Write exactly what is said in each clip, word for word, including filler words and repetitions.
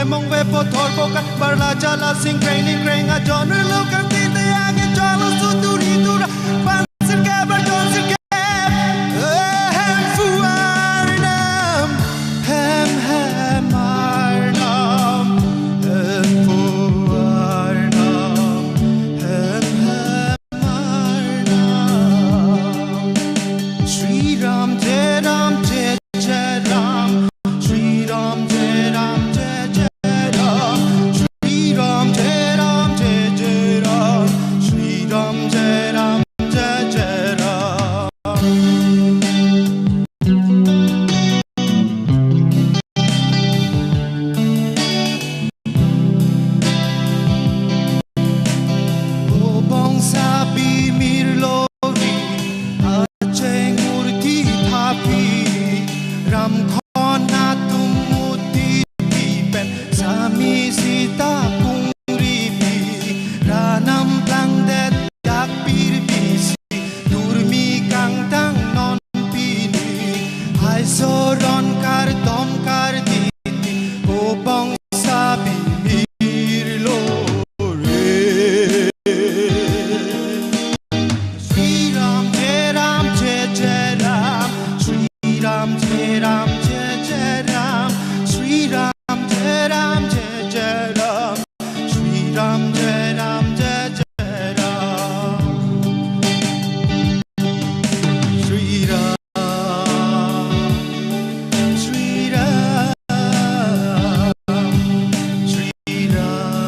mong ve pothor pokan, barla jala sing kreng ning kreng ajon, rilo kangtin te ange jalo suturi tura, pansir ke barjon sir ke. Hem fu Arnam, hem hem Arnam, hem fu Arnam, hem hem Arnam. Shri Ram Jai Ram Jai Jai Ram, Shri Ram Jai Ram Jai Jai Ram, Shri Ram Jai Ram Jai Jai Ram, Shri Ram Jai Ram Jai Jai Ram. Obong sabi mir lori, acheng murti thapi, ram khon atum murti pen, sami sita kungri pi, ranam plangdet dak pir pisi, durmi kangtang non pini, hai soron kardom karditi, obong sabi mir lori. Shri Ram Jai Ram Jai Jai Ram, Shri Ram Jai Ram Jai Jai Ram, Shri Ram Jai Ram Jai Jai Ram, Shri Ram Jai Ram Jai Jai Ram, Shri Ram, Shri Ram, Shri Ram, Shri Ram.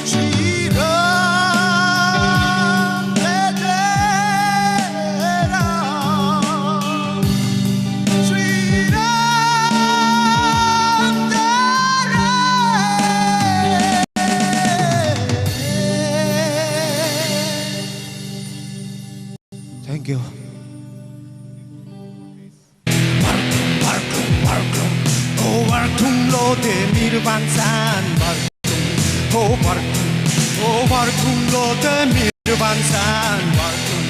Shri Ram, Jai Jai Ram. Shri Ram, Jai Ram. Thank you. Warkung, warkung, warkung. O warkung lote mir vansan, warkung. O warkung, o warkung lote mir vansan, warkung.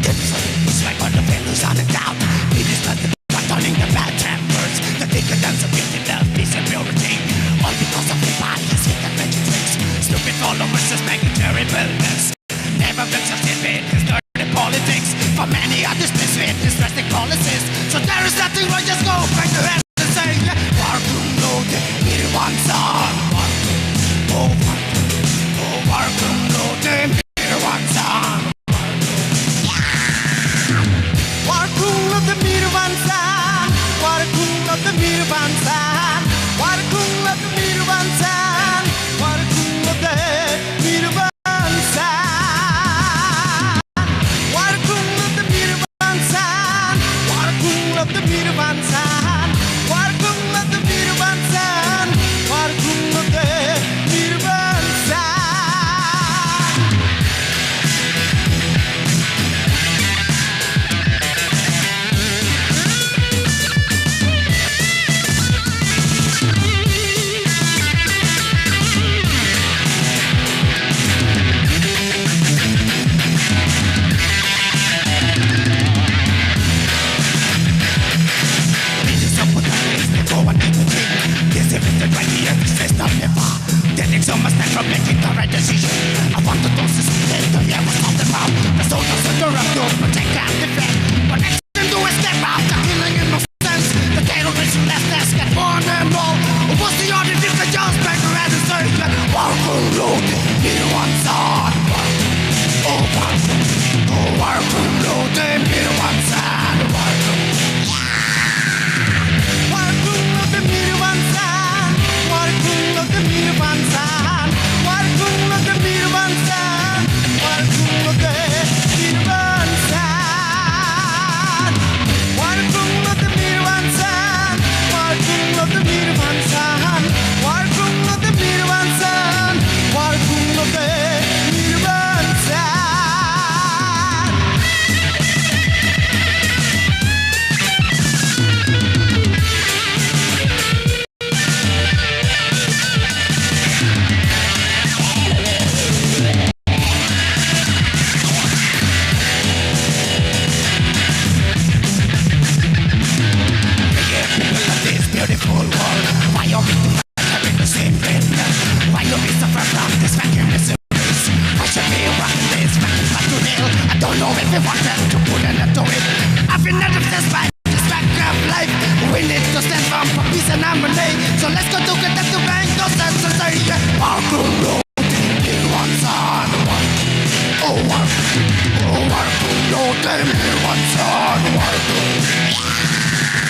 It's like what the values are the doubt. It is not the turning the bad tempers. The decadence of guilty love, peace and purity. All because of the body is hit and magic tricks. Stupid followers just make a terrible mess. Never been succeed with his dirty politics. For many are displeased with his drastic policies. So there is nothing wrong, just go back to hell and say, yeah. Warkung lote mir vansan. Warkung, oh, warkung, oh, warkung lote mir vansan. Warkung lote mir vansan. Warkung lote mir vansan. Warkung lote mir vansan. Warkung lote mir vansan. Warkung lote mir vansan. Warkung lote mir vansan. Stand firm for peace and harmony. So let's go together to bring those senses. Say yeah. Welcome to the one son. Oh, welcome, oh, welcome to the one son. Welcome.